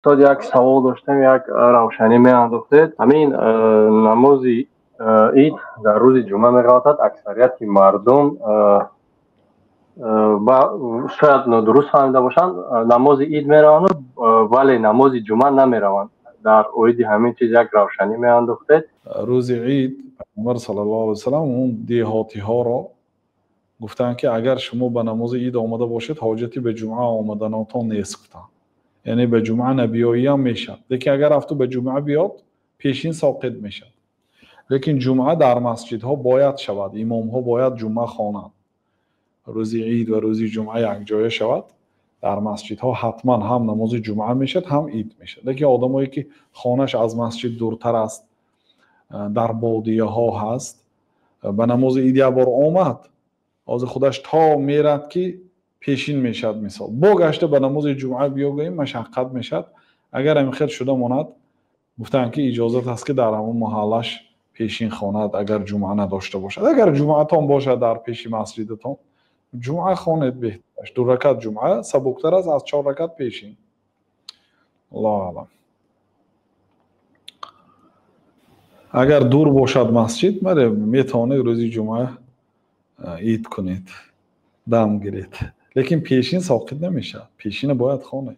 Устод, як савол доштем, як равшанӣ меандохтед. Ҳамин намози ид дар рӯзи ҷумъа меғалтад. Аксарияти мардум шояд нодуруст фаҳмида бошанд, намози ид мераванду, вале намози ҷумъа намераванд. Дар оиди ҳамин чиз як равшанӣ меандохтед. Рӯзи ид Пайғамбар саллаллоҳу алайҳи васаллам он деҳотиҳоро гуфтанд, ки агар шумо ба намози ид омада бошед, ҳоҷати ба ҷумъа омаданотон нест, гуфтанд. Яъне ба ҷумъа набиёиам мешавад, лекин агар рафту ба ҷумъа биёд, пешин соқит мешавад. Лекин ҷумъа дар масҷидҳо бояд шавад, имомҳо бояд ҷумъа хонанд. Рӯзи ид ва рӯзи ҷумъа якҷоя шавад, дар масҷидҳо ҳатман ҳам намози ҷумъа мешавад, ҳам ид мешавад. Лекин одамое ки хонаш аз масҷид дуртар аст, дар бодияҳо ҳаст, ба намози ид як бор омад, ҳозир худаш то мерад, ки пешин мешавад, мисол бо гашта ба намози ҷумъа биёгӯем, машаққат мешавад. Агар ҳамин хел шуда монад, гуфтанд, ки иҷозат аст, ки дар ҳамон маҳаллаш пешин хонад, агар ҷумъа надошта бошад. Агар ҷумъатон бошад дар пеши масҷидатон, ҷумъа хонед, беҳтараш. Ду ракат ҷумъа сабуктар аст аз чор ракат пешин. Аллоҳу аълам. Агар дур бошад масҷид, бале, метавонед рӯзи ҷумъа ид кунед, дам гиред, лекин пешин соқит намешавад, пешина бояд хонед.